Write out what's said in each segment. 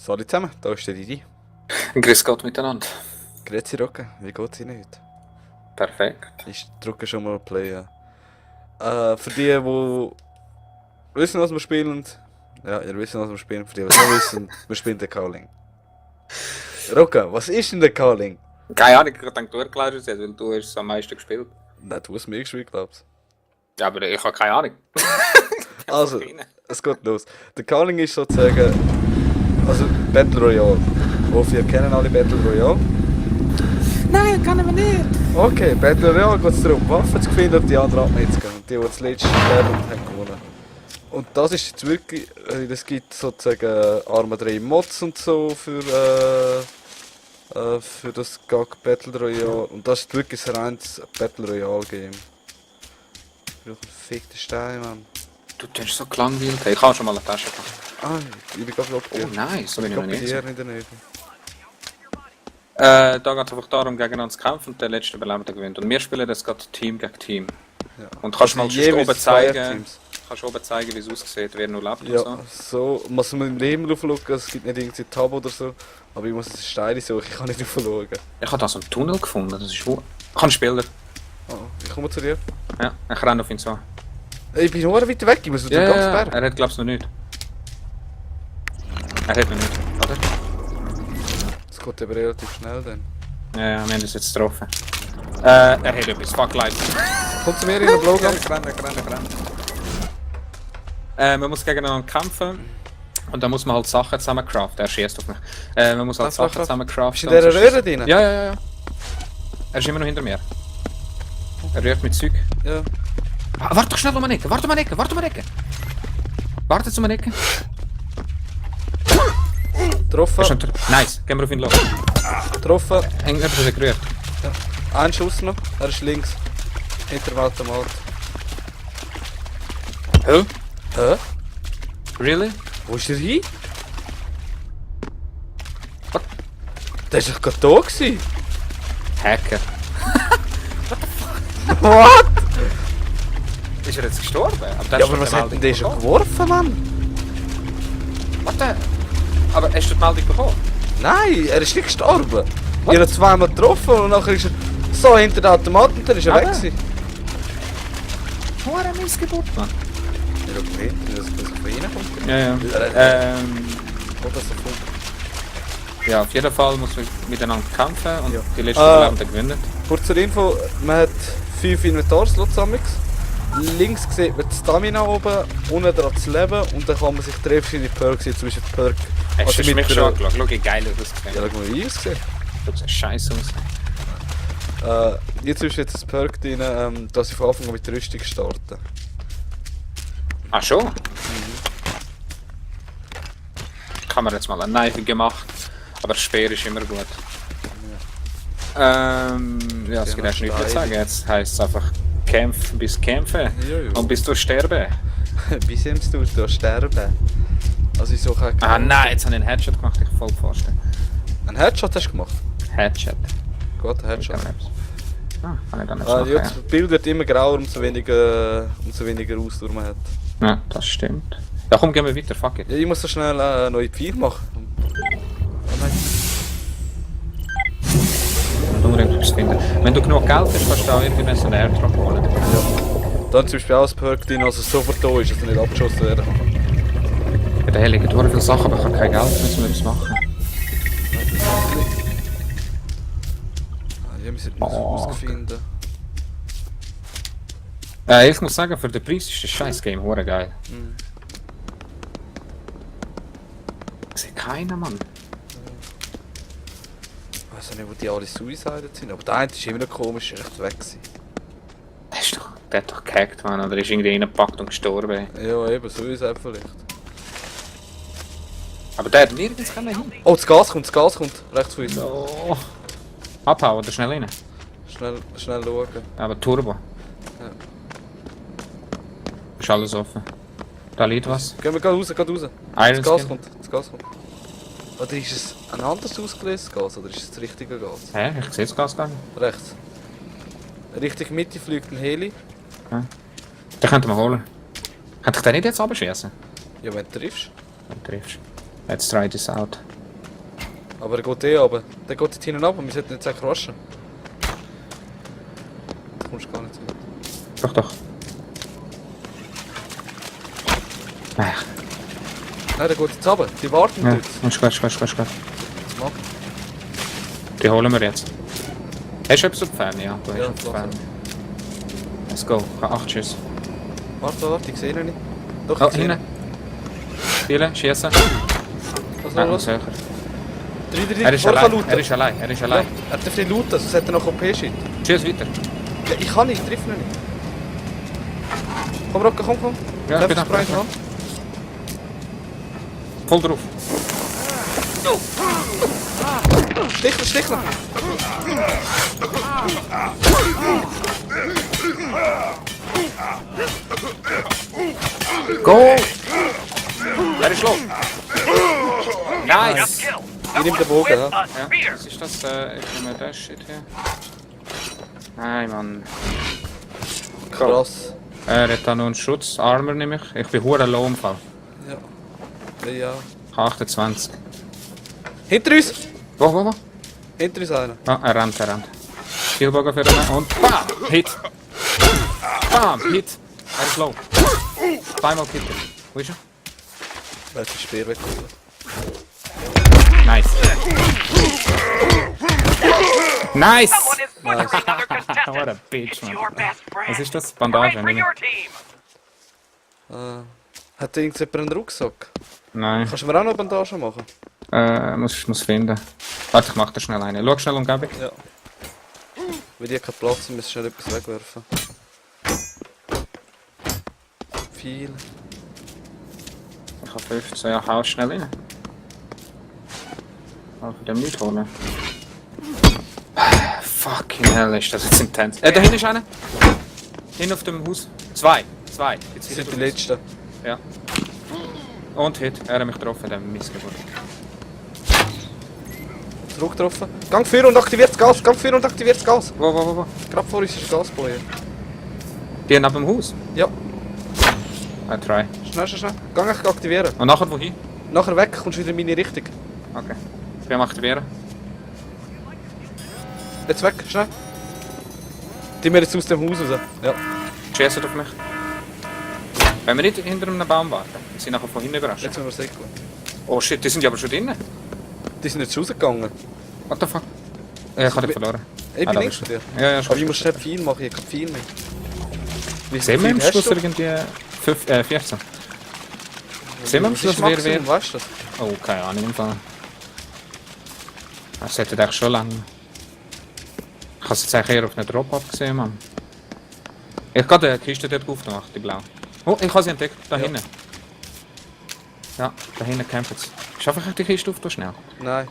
Salut zusammen, da ist der Didi. Grüß Gott miteinander. Grüezi Rocke, wie geht's Ihnen heute? Perfekt. Ich drücke schon mal Play. Für die, die wissen, was wir spielen, ja, ihr wisst, was wir spielen. Für die, die nicht wissen, wir spielen den Calling. Rocke, was ist denn der Calling? Keine Ahnung, ich habe gedacht, du erklärst es jetzt, weil du hast es am meisten gespielt. Nein, du hast mir gespielt, glaubst Ja, aber ich habe keine Ahnung. du? Also, es geht los. Der Calling ist sozusagen, also Battle Royale. Ich hoffe, ihr kennen alle Battle Royale. Nein, kann ich nicht. Okay, Battle Royale geht es darum, Waffen zu finden und die anderen abzunehmen. Und die das letzte sterben, haben gewonnen. Und das ist jetzt wirklich, es gibt sozusagen Arma 3 Mods und so für das GAG Battle Royale. Und das ist wirklich ein reines Battle Royale Game. Ich brauche einen fickten Stein, Mann. Du tust so gelangweilt. Hey, ich habe schon mal eine Tasche gemacht. Ah, ich bin gerade Oh nice, so bin ich noch nicht. hier in der Nähe. Da geht es einfach darum, gegeneinander zu kämpfen und der letzte Überlebende gewinnt. Und wir spielen das gerade Team gegen Team. Ja. Und kannst du mal jeweils oben zwei zeigen, Teams. kannst oben zeigen, wie es aussieht, wer noch lebt Ja, und so. Muss man im Leben aufschauen, es gibt nicht irgendwie Tab oder so. Aber ich muss es Steine suchen, ich kann nicht aufschauen. Ich habe da so einen Tunnel gefunden, das ist wo. Kannst du spielen? Oh, ich komme zu dir. Ja, ich renne auf ihn zu. Ich bin nur weiter weg, ich muss durch den ganzen Berg. Er hat glaubst du noch nicht. Er hat noch nicht, oder? Das geht aber relativ schnell dann. Ja, wir haben das jetzt getroffen. Er hat etwas, fuck life. Kommt zu mir in den Blowgun. Ich renne. Man muss gegeneinander kämpfen. Und dann muss man halt Sachen zusammen craften. Er schießt auf mich. Man muss halt Was Sachen macht er? zusammen craften. Bist du in dieser Röhre drin? Ja. Er ist immer noch hinter mir. Er rührt mit Zeug. Ja. Warte doch schnell um eine Ecke, warte um eine Ecke. Warte zu einer Ecke. Getroffen. Nice, gehen wir auf ihn los. Getroffen. Jemand hat gerührt. Ja. Ein Schuss noch. Er ist links. Hinter dem Automat. Hä? Hä? Really? Wo ist er hin? What? Der ist doch gerade da gewesen. Hacker. What? Ist er jetzt gestorben? Ja, aber was hat denn der schon geworfen, Mann? Warte. Aber hast du die Meldung bekommen? Nein, er ist nicht gestorben. Ich habe ihn zweimal getroffen und nachher ist er so hinter dem Automat und dann ist er weg gewesen. Wo war er Missgeburt, Mann? Ich habe hinten, dass er von innen kommt. Ja. Oder so kommt. Ja, auf jeden Fall muss man miteinander kämpfen und Ja. die letzten Überlebenden gewinnen. Kurz zur Info, man hat 5 Inventarslots amix. Links sieht man die Stamina oben, unten dran das Leben und dann kann man sich drei verschiedene Perks sehen, zum Beispiel die Perk. Hast du mit mich der- schon angeschaut? Schau, wie geil das Ja, aussieht. schau mal, wie ich aussehe. Das sieht scheiße aus. Jetzt ist jetzt das Perk drin, dass ich von Anfang an mit der Rüstung starte. Ah schon? Ich habe mir jetzt mal eine Knife gemacht, aber Speer ist immer gut. Ja, es gibt erst nichts mehr zu sagen. Jetzt heisst es einfach kämpfen bis kämpfen Ja. und bis du sterben. Bis du sterben. Also ich suche auch Ah nein, jetzt habe ich einen Headshot gemacht, ich voll vorstellen. einen Headshot hast du gemacht? Headshot. Gut, ein Headshot. Kann ich dann nicht machen, Ja, das Bild wird immer grauer, umso weniger Ausdauer man hat. ja, das stimmt. Ja komm, gehen wir weiter, fuck it. Ja, ich muss so schnell neue Pfeile machen. Oh nein. Und nur etwas finden. Wenn du genug Geld hast, kannst du auch irgendwie so einen Airdrop holen. Dann zum Beispiel auch das Perk drin, also sofort da ist, dass er nicht abgeschossen werden kann. Bei der Heli gibt es viele Sachen, aber ich habe kein Geld, müssen wir etwas machen. Ja, wir müssen Oh, herausfinden. Ich muss sagen, für den Preis ist das scheiß Game hure geil. Ich sehe keinen, Mann. Ich weiß nicht, wo die alle suicided sind, aber der eine ist immer noch komisch, recht weg gewesen. Der hat doch gehackt, Mann, oder ist irgendwie reingepackt und gestorben. Ja, eben, Suicide vielleicht. Aber der hat nirgends hin. Oh, das Gas kommt, rechts von uns. Oh. Abhauen oder schnell rein. Schnell schauen. Aber Turbo. Ja. Ist alles offen. Da liegt was. Gehen wir gerade raus. Iron Das Gas Skin. kommt. Oder ist es ein anders ausgelöstes Gas, oder ist es das richtige Gas? Hä? Ich sehe das Gas gar nicht. Rechts. Richtig Mitte fliegt ein Heli. Den könnten wir holen. Könnte ich den nicht jetzt abschießen? Ja, wenn du triffst. Wenn du triffst. Let's try this out. Aber er geht eh runter. Der geht dort hinten runter, wir sollten jetzt eigentlich rushen. Da kommst du gar nicht so weit. Doch, doch. Ach, Nein, der geht jetzt runter. Die warten ja, dort. ist gut. Was macht? Die holen wir jetzt. Hast du etwas auf die Ferne? Ja, du hast Ja, etwas auf die klar. Ferne. Let's go. Ich habe 8 Schüsse. Warte, ich sehe ihn nicht. Doch, Oh, ich sehe ihn. hinten. Spielen, schießen. Also, Nein, los. muss höher. 3, Er ist vorher allein, looten. er ist allein, er ist allein. Ja, er darf nicht looten, sonst hat er noch OP-Shit. Schieß weiter. Ja, ich kann nicht, triff ihn nicht. Komm, Rocco, komm. Ja, ich bin da. Spray haben. Voll drauf. Stich noch. Go! Er ist los. Nice! Ich nehme den Bogen, ja. Ja, was ist das? Ich nehme das Shit hier. Nein, Mann. Krass. Er hat da noch einen Schutz. Armor nehme ich. Ich bin hure low im Fall. Ja. Ja. Ich habe 28. Hinter uns! Wo? Hinter uns einer. Ah, er rennt. Spielbogen für ihn und BAM! Hit! BAM! Hit! Er ist low. Zweimal Hit. Wo ist er? Er hat den Speer weggeholt. Nice. Nice! Someone is sponsoring another contestant. What a bitch, It's man. your best friend. Was ist das? Right Bandage? for Nicht? your team. Hat irgendjemand einen Rucksack? Nein. Kannst du mir auch noch Bandagen machen? Muss finden. Warte, ich mach da schnell eine. Schau schnell Umgebung. Ja. Weil die hat keinen Platz, wir müssen schnell etwas wegwerfen. Viel. Ich habe 15, ja, hau schnell rein. Aber von dem nicht holen. Fucking hell, ist das jetzt intens. Da hinten ist einer. Hinten auf dem Haus. Zwei. Jetzt Das wieder sind die drauf. letzten. Ja. Und Hit. Er hat mich getroffen, der Missgeburt. Zurückgetroffen. Gang 4 und aktiviert das Gas. Wo? Gerade vor uns ist ein Gasboy. Die neben dem Haus? Ja. Try. Schnell. Gang ich aktivieren. Und nachher wohin? Nachher weg, kommst du wieder in meine Richtung. Okay. Ich bin am Aktivieren. Jetzt weg, schnell. Die mir jetzt aus dem Haus raus. Ja. Schießt auf mich. Wenn wir nicht hinter einem Baum warten, wir sind nachher von hinten überrascht. Jetzt müssen wir es Oh shit, die sind ja aber schon drinnen. Die sind jetzt rausgegangen. What the fuck? Ich habe dich verloren. Ich bin da links bist von du. dir. Ja, Aber ich muss schnell viel machen, ich habe kein viel mehr. Wie Sehen wir viel am hast Schluss du? irgendwie 14? Sehen wir am Was ist Schluss, wer Maximum, weißt du das? Oh, keine Ahnung im Fall. Das sollte eigentlich schon lang. Ich habe es jetzt eigentlich eher auf einen Drop-Up gesehen, Mann. Ich habe die Kiste dort aufgemacht, die blau. Oh, ich habe sie entdeckt, da hinten. Ja, da hinten campen sie. Schaffe ich die Kiste auf, da schnell? Nein.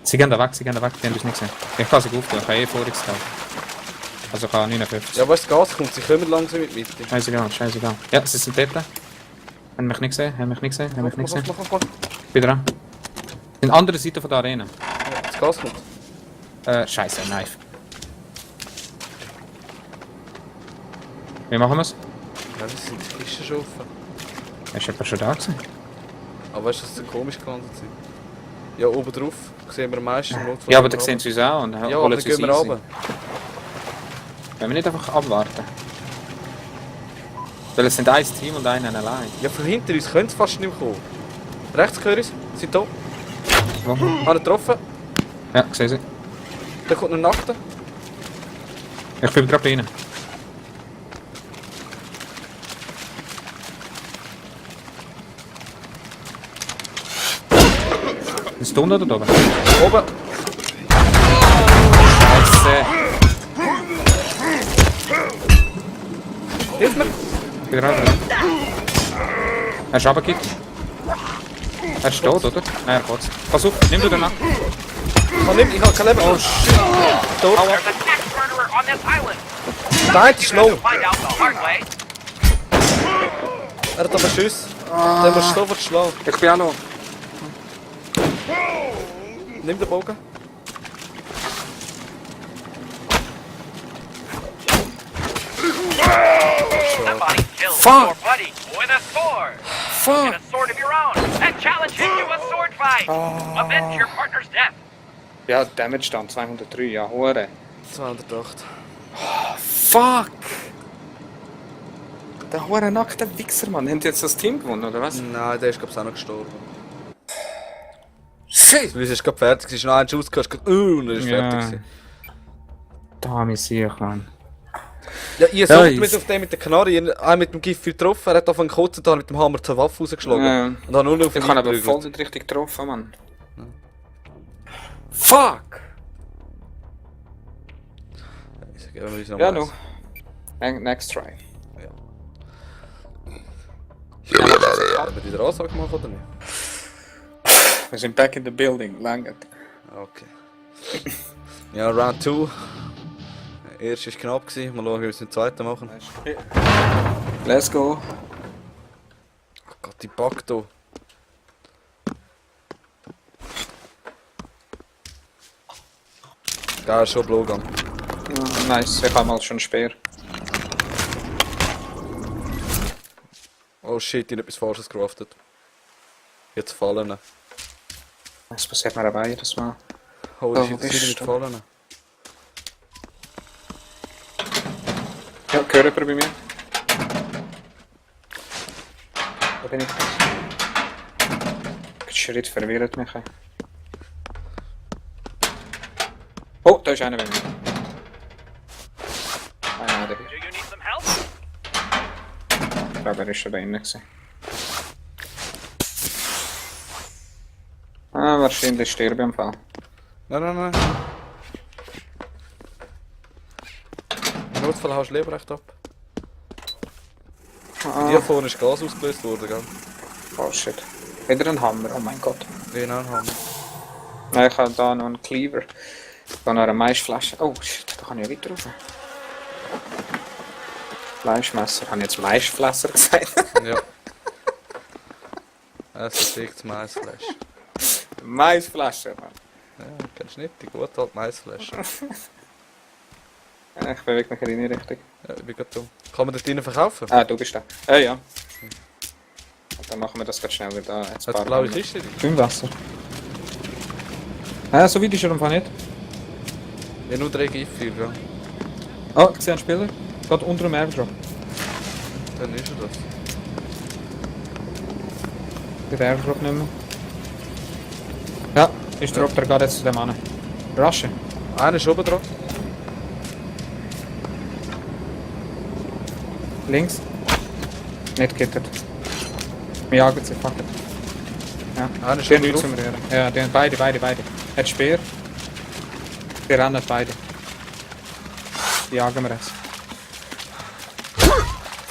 Sie gehen da weg, die haben uns nicht gesehen. Ich kann sie aufgehen, ich habe eh voriges gehabt. Also ich habe 59. Ja, weißt du, das Gas kommt, sie kommen langsam mit Mitte. Scheißegal. Ja, sie sind dort. Haben mich nicht gesehen. Mach. Bin dran. In der anderen Seite von der Arena. Ja, das Gas kommt. Scheiße, Knife. Wie machen wir es? Ja, das sind die Kisten schon offen. Ist jemand schon da gewesen? Aber weißt du, dass sie komisch gelandet sind? Ja, oben drauf sehen wir meistens Notfall. Ja, aber da sehen sie uns auch und Ja, aber holen dann sie gehen wir uns runter. Wenn wir nicht einfach abwarten. Weil es sind ein Team und einer allein. Ja, von hinter uns können sie fast nicht mehr kommen. Rechts gehören sie, sind da. Wo? Einen getroffen, Ja, sehe sie. dann kommt noch Nacht. Ich bin gerade bei ihnen. Ist da unten oder da oben? Oben. Scheiße. Hilf mir. Ich bin gerade dran. Er ist runtergekickt. Er ist tot, oder? Nein, er kotzt. Pass auf, nimm du den ab. Ich habe kein Leben. Oh shit. Tot. There's an ex-murderer on this island. Der eine ist low. Find out the hard way. Er hat aber Schuss. Der muss sofort schlagen. Ich bin auch noch. Nimm den Bogen. Somebody killed Fuck. your buddy with a sword. Fuck. Get a sword of your own and challenge him to a sword fight. survived. Avenge your partner's death. Ja, Damage stand 203, ja, hure. 208. Fuck! Der hure nackte Wichser, Mann. Haben die jetzt das Team gewonnen, oder was? Nein, der ist glaube ich auch noch gestorben. Shit! Weil es ist gerade fertig, es ist noch ein Schuss gehört, und dann ist Ja. fertig gewesen. Da haben wir sicher, Mann. Ja, ihr Ja, sucht ich- mich auf den mit der Knarre, einen mit dem Gift getroffen, er hat angefangen zu kotzen, dann mit dem Hammer zur Waffe rausgeschlagen. Ja. Und dann nur noch auf Ich ihn kann aber eingeprügelt. voll nicht richtig getroffen, Mann. Fuck! Ich sag, ja, wir müssen noch Ja, mal no. Next try. Haben wir die Ansage gemacht oder nicht? Wir sind back in the building, lange. Okay. Ja, Round 2. Der erste war knapp, gewesen. Mal schauen, wie wir es im zweiten machen. Let's go. Oh Gott, die Bug hier. Geil, schon Blowgun. Ja, nice, ich habe mal schon Speer. Oh shit, ich habe etwas Falsches craftet. Jetzt fallen. Das passiert mir dabei jedes Mal. Holy Oh, shit, wo das bist sind nicht du? fallen. Ja, gehört jemand bei mir? Wo bin ich? Der Schritt verwirrt mich. Oh, da ist einer bei mir. Einer der hier. Do you need some help? Ich glaube, er ist schon da innen gewesen. Ah, wahrscheinlich sterbe ich am Fall. Nein, nein, nein. Im Notfall hast du Leberrecht ab. Ah, Hier vorne ist Gas ausgelöst worden, gell? oh shit. Wieder ein Hammer, oh mein Gott. Genau, haben. Nein, ich habe da noch einen Cleaver. Da noch eine Maisflasche. Oh shit, da kann ich ja weiter rauf. Fleischmesser. Habe ich jetzt Maisflässer gesagt? Ja. Es ist echt Maisfleisch. Maisflasche, Mann. Ja, kennst du nicht? Die gute alte Maisfleisch. Ja, ich bewege mich in die Richtung. Ja, ich bin gerade da. Kann man das drinnen verkaufen? Ah, du bist da. Ja. Und dann machen wir das ganz schnell wieder. Da jetzt Hat eine blaue Kiste drin? Im Wasser. Ah, so weit ist er einfach nicht. Ja, nur 3 Giftfeuer, gell? Oh, ich sehe einen Spieler. Gerade unter dem Airdrop. Dann ist er das. Der Airdrop nicht mehr. Ja, ist droppt er gerade jetzt zu dem an. Rasche. Einer ist oben dran. Links. Nicht gittert. Wir jagen sich, fuck it. Ja, Einer ist die haben oben nichts drauf. zum Rühren. Ja, die haben beide. Hat Speer. Die rennen beide. Die jagen wir jetzt.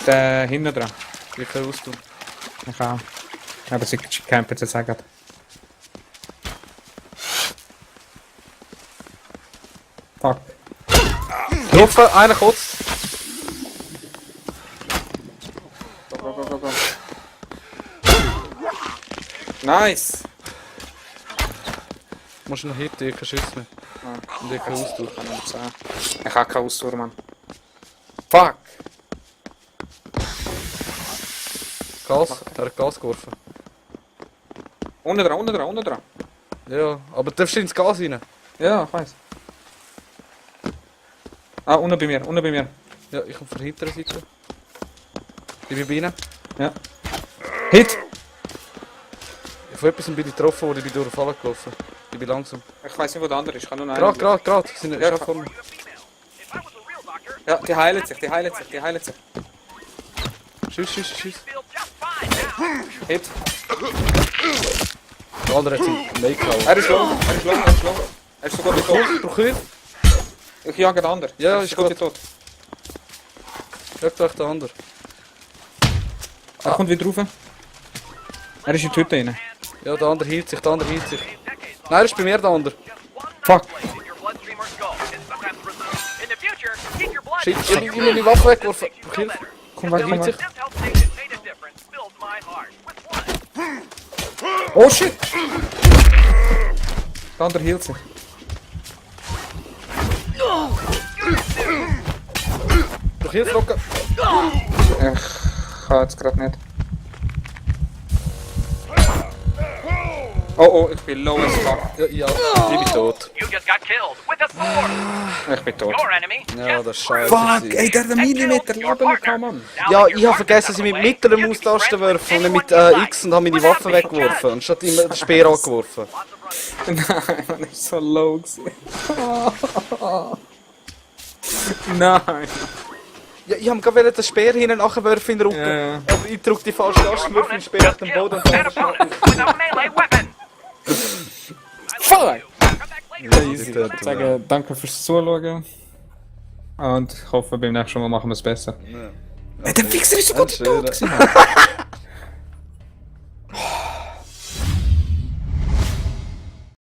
Der hinten dran. Ich kann austun. Ich auch. Aber sie campen jetzt auch gerade. Fuck. Getroffen, einer kotzt. Go. Nice! Du musst noch hitten, ich kann schiessen mehr. Und ich kann austun. Kann ich nicht sagen. Ich habe keine Ausdauer, Mann. Fuck! Gas, er hat Gas geworfen. Unten dran. Ja, aber du darfst ins Gas rein. Ja, ich weiß. Ah, unten bei mir. Ja, ich komme von der hinteren Seite. Ich bin bei ihnen. Ja. Hit! Von etwas bin ich getroffen, wo ich bin durch den Fallen gelaufen. Ich bin langsam. Ich weiß nicht, wo der andere ist. Ich kann nur einen. Gerade. Sie sind Ja, schon ich- vor mir. If I was a real doctor, Ja, die heilen sich. Schuss. feel just fine now. Hit. Der andere hat seinen Make gehauen. Er ist low. Er ist sogar tot. Brauch ich? Ich jage den anderen. Ja, Er ist sogar gut. tot. Schau doch der andere. Er kommt wieder rauf. Er ist in die Hütte rein. Ja, der andere hielt sich. Nein, er ist bei mir, der andere. Fuck. In your bloodstream or skull is sometimes preserved. In the future, keep your blood. Shit, ich hab meine Waffe weggeworfen. Brauch Hilfe. Komm weg. Stem cell station made a difference. Filled my heart with blood. Oh shit! Der andere hielt sich. Brauch Hilfe, Rocker. Ich kann jetzt gerade nicht. Oh, oh, ich bin low as fuck. Ja, ich bin tot. You just got killed with a sword. Ich bin tot. Your enemy Ja, just das ist scheiße. Fuck, ey, der hat einen Millimeter Leben gehabt, Mann. Now Ja, that ich your habe vergessen, dass ich mit mittlerer Maustaste werfe und nicht mit X und habe meine Waffe weggeworfen. Anstatt immer den Speer angeworfen. Nein, man ist so low gewesen. Nein. Ja, ich habe gerade den Speer hinten nachwerfen in den Rücken. Ja. Aber ich drücke die falsche Taste, wirf den Speer auf den Boden und an opponent with a melee weapon. Fuck! Come back later. Easy. Ich würde sagen, danke fürs Zuschauen. Und ich hoffe, beim nächsten Mal machen wir es besser. Ja. Der Fixer ist so gut Schön. tot gewesen.